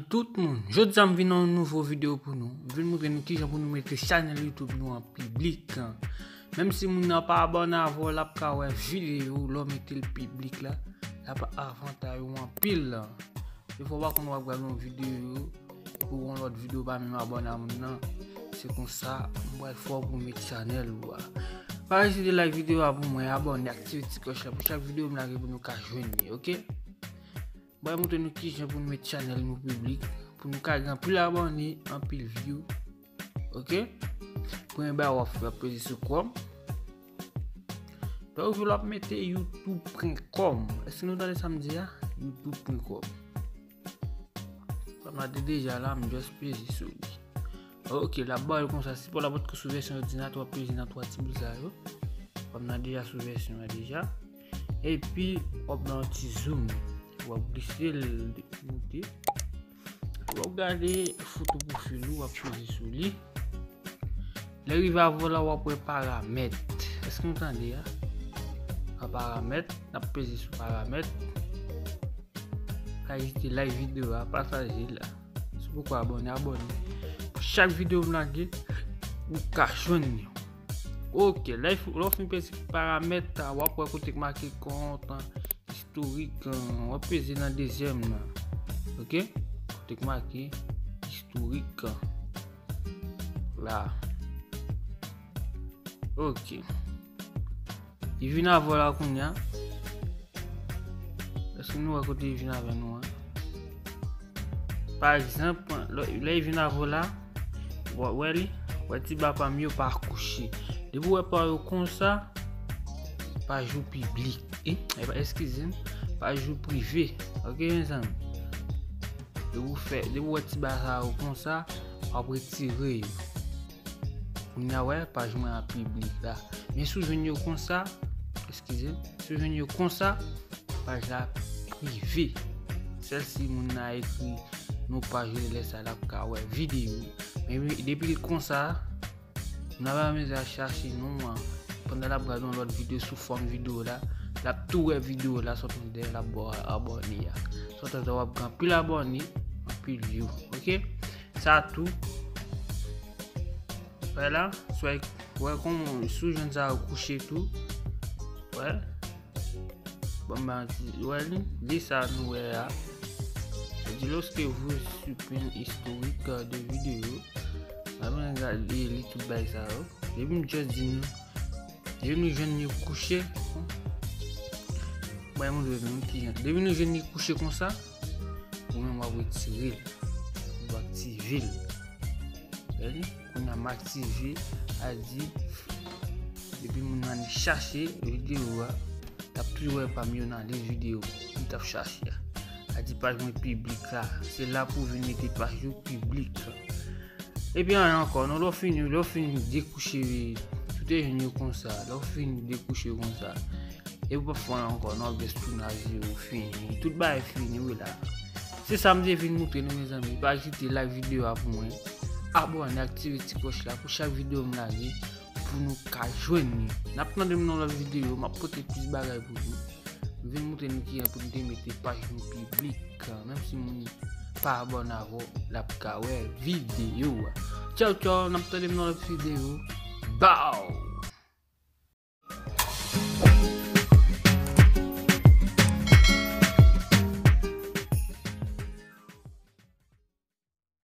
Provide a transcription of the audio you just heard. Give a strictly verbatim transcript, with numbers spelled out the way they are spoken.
Tout moun, jodi a m vin nan yon nouvo videyo pou nou. M vin montre nou kijan pou nou mete chanèl YouTube nou an piblik. Menm si moun nan pa abòne avè w, l ap ka wè videyo w lè w mete l piblik la. L ap avantay ou anpil. Defwa w pa konn w ap gade yon videyo, epi w wè yon lòt videyo pa menm abòne a moun nan. Se konsa, m pral fè w pou w mete chanèl ou a. Pa ezite like videyo a pou mwen, abòne, aktive ti klòch la pou chak videyo m lage pou nou ka jwenn li, oke? Mwen montre nou kijan pou nou met chanèl nou piblik, pou nou ka gen anpil abòne, anpil view. Oke? Premye bagay w ap fè, w ap peze sou Chrome. Lè w rive la, w ap mete youtube pwen kòm. Èske nou tande sa m di a? Youtube pwen kòm. Kòm la te deja la, m just peze sou li. Oke, l ap ba w l konsa. Si pa w la potko sou vèsyon òdinatè, w ap peze nan twa ti boul sa yo. Kòm nan deja sou vèsyon an deja. Epi, w ap nan yon ti zoom. W ap glise l moute. W ap gade foto pwofil ou, w ap peze sou li. Lè rive avè w la, w ap wè paramèt. Èske nou tande a? An paramèt, n ap peze sou paramèt. Pa ezite like videyo a, pataje l la. Si w poko abòne, abòne. Pou chak videyo m lage, ou ka jwenn li. Oke, lè w fin peze paramèt, w ap wè kote k make kont, istorik, w ap peze nan dezyèm nan. Oke? Kote k make istorik. La. Oke. Li vin avè w la kounye a. Èske nou wè kote li vin avè nou an? Pa egzanp, lè, lè li vin avè w la, w wè li, wè ti ba pa m yo pa kouche. Depi w wè pa yo konsa, paj ou piblik. E, e pa, eskize m, paj ou prive. Oke, mezanmi? Depi w fè, depi w wè ti ba sa yo konsa, w ap retire yo. Kounye a, wè, paj mwen an piblik la. Men si w jwenn yo konsa, eskize m, si w jwenn yo konsa, paj la prive. Sèl si moun nan ekri non paj ou, lè sa l ap ka wè videyo. Men depi l konsa, moun ap amize a chache non an. Pandan l ap gade yon lòt videyo sou fòm videyo la, l ap tou wè videyo la, sòt andedan l ap ba w abòne a. Sòt andedan w ap gen anpil abòne, anpil view. Oke? Sa tou. Wè la, swa wè kòman sou jwenn sa yo kouche tou. Wè. Bon, ben, wè li, li sa nou wè a. Sa di, lorsque vous supprimez historique de vidéo, mwen gade li tout bay sa yo. Depi m just di nou, depi nou jwenn li kouche, mwen montre nou ki jan. Depi nou jwenn li kouche konsa, ou menm w ap retire l. Ou aktive l. Wè li? Kounye a m aktive, a di, depi moun nan chache videyo a, l ap toujou wè pa m yo nan lis videyo li t ap chache a. A di paj mwen piblik la. Se la pou w vin mete paj ou piblik. Epi anyen ankò, non, lè w fini, lè w fin dekouche, tout e jwenn yo konsa, lè w fin dekouche konsa, epi w p ap fè anyen ankò, non, w ap just tounen a zewo, fini. Tout bagay fini, wi la. Se sa m te vin montre nou, mezanmi. Pa ezite like videyo a pou mwen. Abòne, aktive ti klòch la pou chak videyo m lage, pou nou ka jwenn li. N ap tande m nan lòt videyo, m ap pote plis bagay pou nou. M vin montre nou kijan pou nou te mete paj nou piblik. Menm si moun pa abòne avè w, l ap ka wè videyo a. Tchaw, tchaw, n ap tande m nan lòt videyo. Baw!